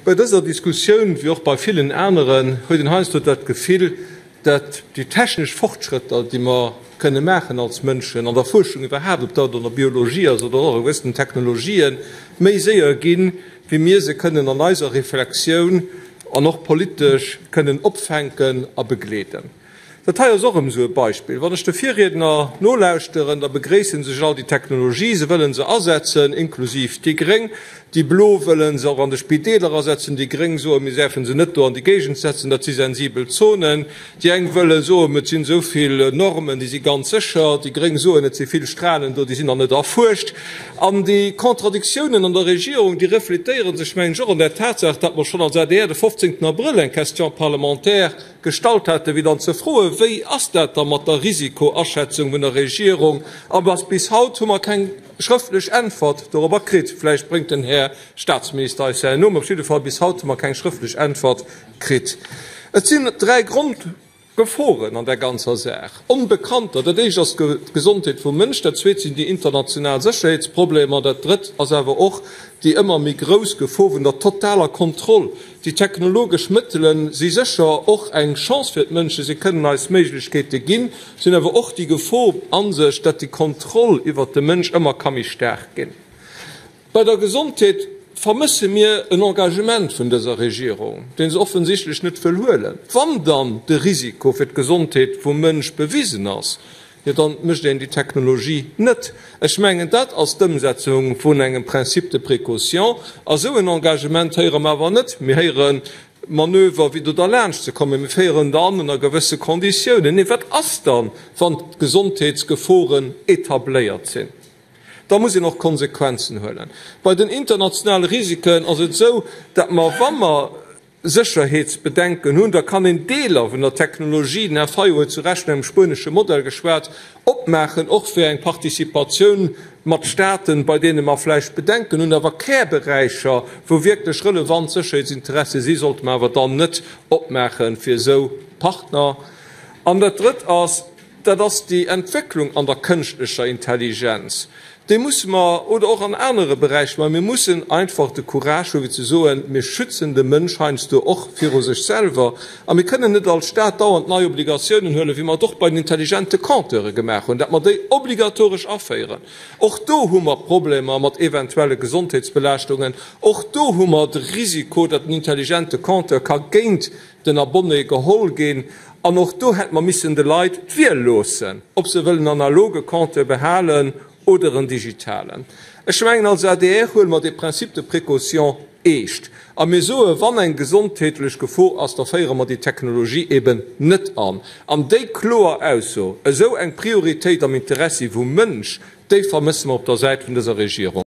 Bei dëser Diskussioun, wéi och bei villen aneren, huet een heiansdo dat Gefill, dat déi technesch Fortschrëtter, déi mer kënne maachen als Mënschen, an der Fuerschung iwwerhaapt, ob dat an der Biologie ass oder och a gewëssenen Technologien, méi séier ginn, wéi mir se kënnen an eiser Reflexioun an och politesch kënnen opfänken a begleeden. Dat hei ass och erëm esou e Beispill. Wann ech de Virriedner nolauschteren, da begréisse sech all déi Technologie, se wëlle se asetzen, inklusiv déi Gréng. Déi Blo wëlle se och an de Spideeler asetzen. Déi Gréng soen, mir däerfe se net do an déi Géigend setzen, dat si sensibel Zonen. Déi eng wëlle soen, et sinn esou vill Normen, déi si ganz sécher. Déi Gréng soen, et si vill Strahlen do, déi sinn nach net erfuerscht. An déi Contradictiounen an der Regierung, déi refletéiere sech, mengen ech, och an der Tatsaach, datt mer schonn als adr de 15. Abrëll eng Question parlementaire gestallt hätten, wéi dann ze froen, Wéi ass dat da mat der Risikoaschätzung vun der Regierung? A bis haut hu mer keng schrëftlech Äntwert dorobber kritt. Vläicht bréngt den Här Statsminister eis herno, mä op jidde Fall, bis haut hu mer keng schrëftlech Äntwert kritt. Et sinn dräi Grondgeforen an där ganzer Saach, onbekannter. Dat éischt ass d'Gesondheet vum Mënsch, dat zweet sinn déi international Sécherheetsproblemer, dat drëtt ass awer och déi ëmmer méi grouss Gefor vun der totaler Kontroll Déi technologesch Mëttele si sécher och eng Chance fir d'Mënschen, si kënnen eis Méiglechkeete ginn, si hunn awer och déi Gefor a sech, datt déi Kontroll iwwert de Mënsch ëmmer ka méi staark ginn. Bei der Gesondheet vermësse mir en Engagement vun dëser Regierung, dee se offensichtlech net wëll huelen. Wann dann de Risiko fir d'Gesondheet vum Mënsch bewisen ass, Jo, dann mécht een déi Technologie net. Ech mengen, dat ass d'Ëmsetzung vun engem Principe de précaution. A sou en Engagement héiere mer awer net. Mir héiere Manöver, wéi do derlaanscht ze kommen. Mir féieren der an ënner gewësse Konditiounen. Nee, wat ass dann, wann d'Gesondheetsgeforen etabléiert sinn? Da muss een och Konsequenzen huelen. Bei den internationale Risiken ass et esou, datt mer, wa mer Sécherheetsbedenken hunn, da kann een Deeler vun der Technologie, den Här Fayot huet zu Recht vun engem spuenesche Modell geschwat, opmaachen, och fir eng Participatioun mat Staaten, bei deene mer vläicht Bedenken hunn. Awer Kärberäicher, wou wierklech relevant Sécherheetsinteresse si, sollte mer awer dann net opmaache fir esou Partner. An dat Drëtt ass, Dat ass déi Entwécklung an der kënschtlecher Intelligenz, déi musse mer, oder och an anere Beräicher, mä mir mussen einfach de Courage hu fir ze soen, mir schützen de Mënsch heiansdo och viru sech selwer a mir kënnen net als Stat dauernd nei Obligatiounen huelen, wéi mer et och bei den intelligente Compteure gemaach hunn, dat mer déi obligatoresch aféieren. Och do hu mer Problemer mat eventuelle Gesondheetsbelaaschtungen. Och do hu mer de Risiko, datt den intelligente Compteur ka géint den Abonné geholl ginn an och do hätt mer missen de Leit d'Wiel loossen, ob se wëllen en analoge Compteur behalen oder en digitalen. Ech mengen, als adr huele mer dee Principe de précaution eescht a mir soen, wann eng gesondheetlech Gefor ass, da féiere mer déi Technologie eben net an. An déi kloer Ausso, esou eng Prioritéit am Interessi vum Mënsch, déi vermësse mer op der Säit vun dëser Regierung.